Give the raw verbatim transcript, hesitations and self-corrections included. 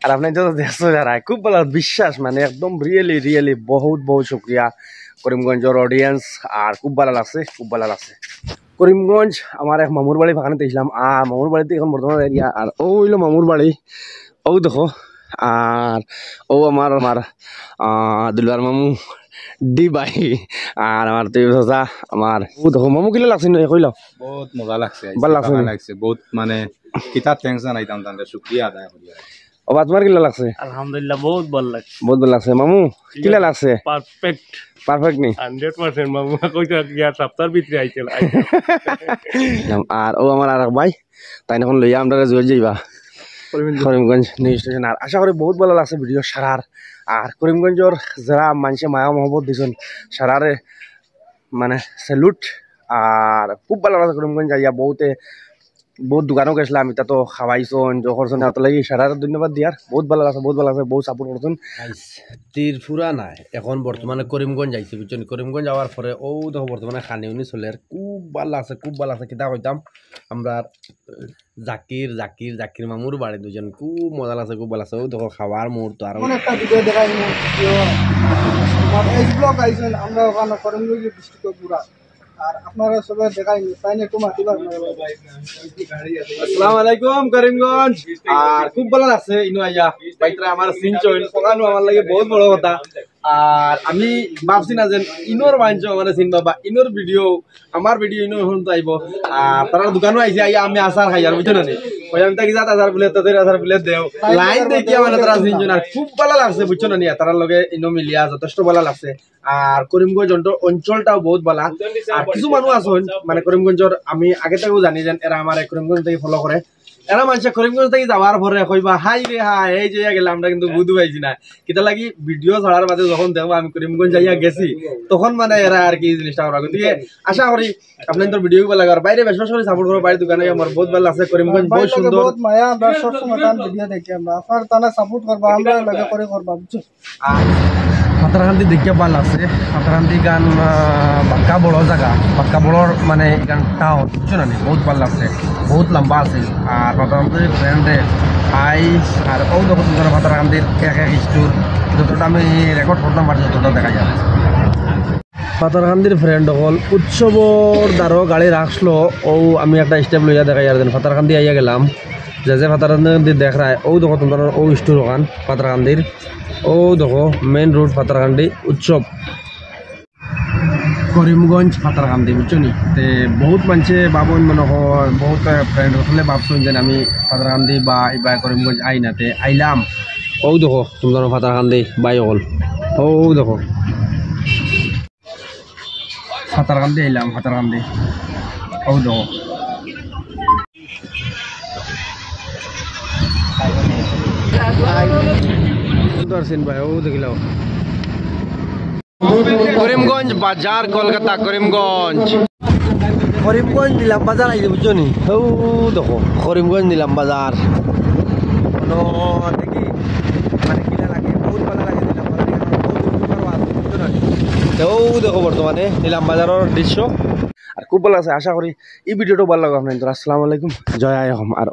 আর আপনে তো দেখছো যারা, খুব ভালা, বিশ্বাস, মানে, একদম really, really বহুত, বহুত শুক্রিয়া করিমগঞ্জর audience। আর খুব ভালা লাগছে, খুব ভালা লাগছে। করিমগঞ্জ আমার এক মামুর বাড়ি, বাগানে আইছিলাম। আর মামুর বাড়িতে এখন বর্তমানে area, আর অউ অইলো মামুর বাড়ি, অউ দেখো। আর অউ আমার, আমার, আহ, দুলার মামু ডি ভাই, আর আমার তুই চাচা, আমার অউ দেখো মামু, কিলা লাগছে নু, কইলাও? বহুত মজা লাগছে, ভালা লাগছে ভালা নি? লাগছে, বহুত, মানে, কিতা thanks জানাইতাম তানরে, শুক্রিয়া আদায় করি। ও বা, তোমার কিলা লাগছে? আলহামদুলিল্লাহ, বহুত ভালা লাগছে। বহুত ভালা লাগছে। মামু, কিলা লাগছে? Perfect। Perfect নি? Hundred percent মামু, কইতা গিয়া সপ্তাহর ভিতরে আইছিল। আর অউ আমার আরেক ভাই, তাইন এখন লইয়া আমরারে জুয়ার যাইবা করিমগঞ্জ। Karimganj new station। আর আশা করি বহুত ভালা লাগছে video সারার। আর করিমগঞ্জর যারা মানষে মায়া মহব্বত দিছইন, সারারে মানে salute। আর খুব ভালা লাগছে করিমগঞ্জ আইয়া, বহুতে বহুত দোকানো গেছিলাম, ইতা তো খাওয়াইছইন, জো করছইন, তার লাগি সারারে ধন্যবাদ দিয়ার। বহুত ভালা লাগছে, বহুত ভালা লাগছে, বহুত support করছইন। Guys, ত্রিপুরা নায়, এখন বর্তমানে করিমগঞ্জ আইছি, বুঝছো নি? করিমগঞ্জ আওয়ার পরে অউ দেখো বর্তমানে খানি উনি চলের, খুব ভালা লাগছে, খুব ভালা লাগছে। কিতা কইতাম, আমরা জাকির, জাকির, জাকির মামুর বাড়ি দুইজন, খুব মজা লাগছে, খুব ভালা লাগছে। অউ দেখো খাওয়ার মুহূর্ত। আর এমন একটা video দেখাই, আমার age block আইছইন, আমরা ওখানে করিমগঞ্জ district পুরা। আর আপনারা সবাই দেখাই, তাই না, একটু মাতি পারবেন। আসসালামু আলাইকুম করিমগঞ্জ। আর খুব ভালা লাগছে ইনো আইয়া, ভাইরা আমার চিনছইন, ওখানো আমার লাগি বহুত বড় কথা। আর আমি ভাবছি না যে ইনোর মানষে আমারে চিনবা বা ইনোর video, আমার video ইনো এখন তো আইবো। আর তারার দোকানো আইছি, আইয়া আমি আচার খাইয়ার, বুঝছো না নি? ওই আমি তাকি যাত আচার বুলে, তাদের আচার বুলে দেও। Line দেখিয়া মানে তারা চিনছইন, আর খুব ভালা লাগছে, বুঝছো না নি? তারার লগে ইনো মিলিয়া যথেষ্ট ভালা লাগছে। আর করিমগঞ্জ অঞ্চ-, অঞ্চলটাও বহুত ভালা। আর কিছু মানুষ আছইন, মানে, করিমগঞ্জর, আমি আগে থাকেও জানি যে এরা আমারে করিমগঞ্জ থাকি follow করে। এরা মানষে করিমগঞ্জ থাকি যাওয়ার পরে কইবা, "হায় রে হায়, এই যে গেলাম, আমরা কিন্তু বুধু পাইছি না।" কিতা লাগি, video ছাড়ার বাদে যখন দেখবা আমি করিমগঞ্জ যাইয়া গেছি, তখন মানে এরা আর কি এই জিনিসটা করবা। গতিকে আশা করি আপনাইনতর video ভালা লাগে। আর ভাইরে বেশ বেশ করি support করো, ভাইর দোকানো আমার বহুত ভালা লাগছে, করিমগঞ্জ বহুত সুন্দর। বহুত মায়া, আমরা সবসময় তান video দেখি আমরা। আপনারা তানরে support করবা, আমরার লগে করে করবা, বুঝছো? আর পাথারকান্দি দেখিয়া ভালা লাগছে। পাথারকান্দি গান, আহ, বাক্কা বড় জাগা, বাক্কা বড় মানে এখান town, বুঝছো না নি? বহুত ভালা লাগছে, বহুত লম্বা আছিল। আর পাথারকান্দির friend রে আই, আর অউ দেখো তোমরা পাথারকান্দির এক এক store, যতটা আমি record করতাম পারি, যতটা দেখা যায়। পাথারকান্দির friend অকল উৎসবর দ্বারো গাড়ি রাখলো, অউ আমি একটা step লইয়া দেখাইয়ার যেন পাথারকান্দি আইয়া গেলাম। যে যে পাথারকান্দি দেখরায়, অউ দেখো তোমরা অউ store ওখান পাথারকান্দির, অউ দেখো main road পাথারকান্দি উৎসব। করিমগঞ্জ পাথারকান্দি, বুঝছো নি? তে বহুত মানষে ভাবইন মনে হয়, বহুত, আহ, friend অকলে ভাবছইন যে আমি পাথারকান্দি বা ইবা করিমগঞ্জ আই না, তে আইলাম। অউ দেখো তোমরা পাথারকান্দি ভাই অকল, অউ দেখো। পাথারকান্দি আইলাম, পাথারকান্দি। অউ দেখো। সুন্দর scene ভাই, অউ দেখিলাও। করিমগঞ্জ বাজার, কলকাতা, করিমগঞ্জ। করিমগঞ্জ নিলাম বাজার আইছে, বুঝছো নি? অউ দেখো, করিমগঞ্জ নিলাম বাজার। কোনো দেখি মানে কিলা লাগে, বহুত ভালা লাগে নিলাম বাজার, এখানে বহুত উপকারও আছে, বুঝছো না? তে অউ দেখো বর্তমানে নিলাম বাজারর দৃশ্য। আর খুব ভালা লাগছে, আশা করি এই videoটা ভালা লাগবো আপনাইনতর। আসসালামু আলাইকুম, জয় আই অসম। আর